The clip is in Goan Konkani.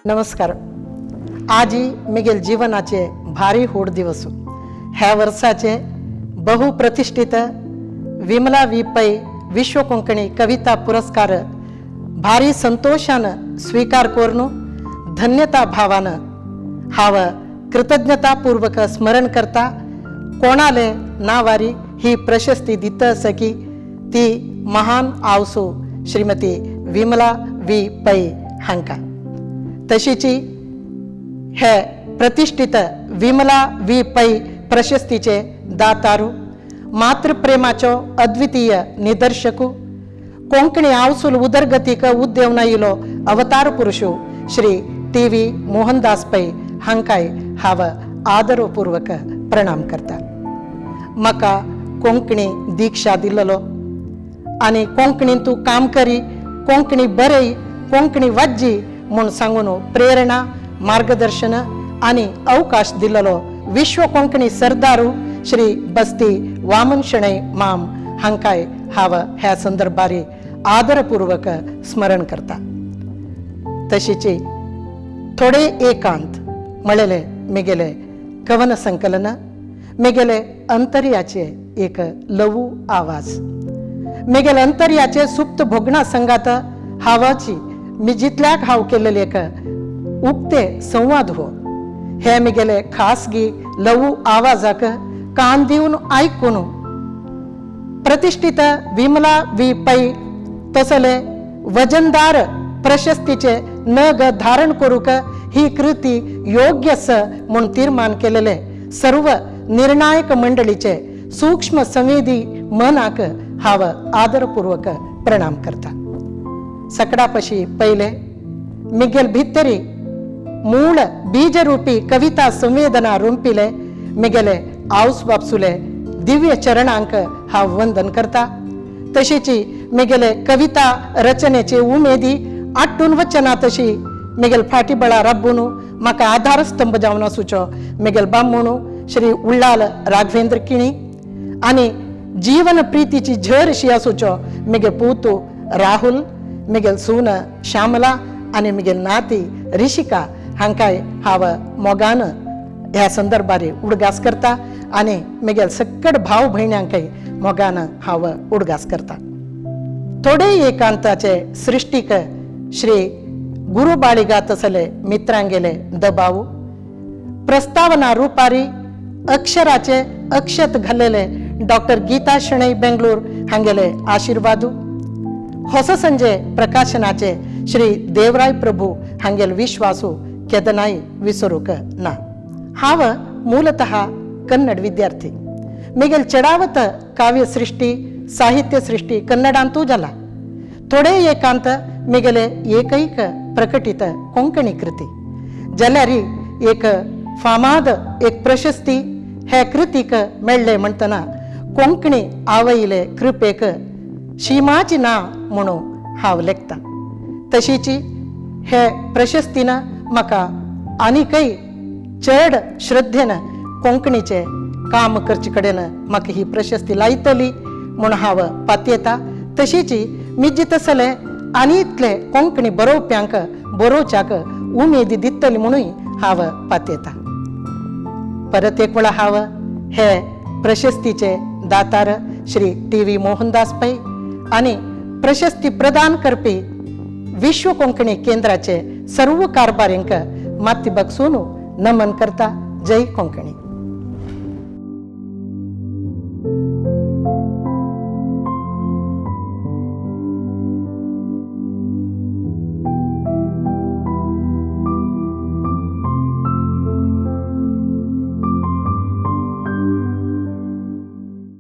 नमस्कार. आजी मिगेल जीवनाचे भारी होड दिवस. ह्या वर्साचे बहुप्रतिष्ठित विमला वी पै विश्व कोंकणी कविता पुरस्कार भारी संतोषान स्वीकार करून धन्यता भावान हाव कृतज्ञतापूर्वक स्मरण करता कोणाले नावारी ही प्रशस्ती दित सकी ती महान आवसो श्रीमती विमला वी पै हांका. तशीची हे प्रतिष्ठित विमला वी पै प्रशस्तीचे दातारू, मातृप्रेमाचो अद्वितीय निदर्शकू, कोंकणी आवसूल उदरगतीक उद्देवना इलो अवतार पुरुषू श्री टी व्ही मोहनदास पै हांकाय हाव आदरपूर्वक प्रणाम करता. म्हाका कोंकणी दीक्षा दिल्लो आनी कोंकणीन तूं काम करी, कोंकणी बरय, कोंकणी वाज्जी म्हूण सांगून प्रेरणा, मार्गदर्शन आनी अवकाश दिल्लो विश्व कोंकणी सरदारू श्री बस्ती वामन शणै माम हांकाय हांव ह्या संदर्भारी आदरपूर्वक स्मरण करता. तशीची थोडे एकांत म्हणलेले मेगेले कवन संकलन मेगेले अंतर्याचे एक लवू आवाज, मेगेले अंतर्याचे सुप्त भोगणा संगात हावाची मी जितल्याक हांव केलेले एक उक्ते संवाद हो. हे मेगेले खासगी लवू आवाजाक कान दिवन आयकून प्रतिष्ठित विमला वी पै तसले वजनदार प्रशस्तीचे नग धारण करूक ही कृती योग्य स म्हूण तीर्मान केलेले सर्व निर्णायक मंडळीचे सूक्ष्म संवेदी मनाक हांव आदरपूर्वक प्रणाम करता. सकडापशी पयले मिगेल भितरी मूळ बीजरूपी कविता संवेदना रुंपिले मिगेले आवस बापसुले दिव्य चरणांक हांव वंदन करता. तशीची मिगेले कविता रचनेचे उमेदी आट्टून वचना तशी मिगेल फाटीबळा राबून म्हाका आधारस्तंभ जावन आसूचो मिगेल बामणू श्री उल्लाल राघवेंद्र किणी आनी जीवन प्रीतीची झर शी आसूचो मिगे पूतू राहुल, मिगेल सून श्यामला आनी मिगेल नाती ऋषिका हांकाय हांव मोगान ह्या संदर्भार उडगास करता आनी मिगेल सकड भाव भयण्यांकय मोगान हांव उडगास करता. थोडे एकांताचे सृश्टीक श्री गुरु बाळिगा तसले मित्रांगेले दबाव, प्रस्तावना रुपारी अक्षराचे अक्षत घाल्लेले डॉक्टर गीता शणै बेंगलूर हांगेले आशीर्वादू, होस संजे प्रकाशनाचे श्री देवराय प्रभू हांगेल विश्वासू केदनाय विसरूक ना. हांव मूलतः कन्नड विद्यार्थी. मिगेल चडावत काव्य सृष्टी, साहित्य सृष्टी कन्नडांतू जाला. थोडे एकांत मिगेले एकैक प्रकटित कोंकणी कृती जाल्यारी एक फामाद एक प्रशस्ती हे कृतीक मेळ्ळे म्हणटना कोंकणी आवयले कृपेक शिमाची ना म्हणून हांव लेखता. तशीची हे प्रशस्तीन म्हाका आनीकय चड श्रद्धेन कोंकणीचे काम करचे कडेन म्हाका ही प्रशस्ती लायतली म्हूण हांव पातयेता. तशीची मिजी तसले आनी इतले कोंकणी बरोवप्यांक बरोवच्याक उमेदी दितली म्हणूय हांव पातयेता. परत एक वेळा हांव हे प्रशस्तीचे दातार श्री टी व्ही मोहनदास पै आनी प्रशस्ती प्रदान करपी विश्व कोंकणी केंद्राचे सर्व कारभारींक माती बक्षून नमन करता. जय कोंकणी.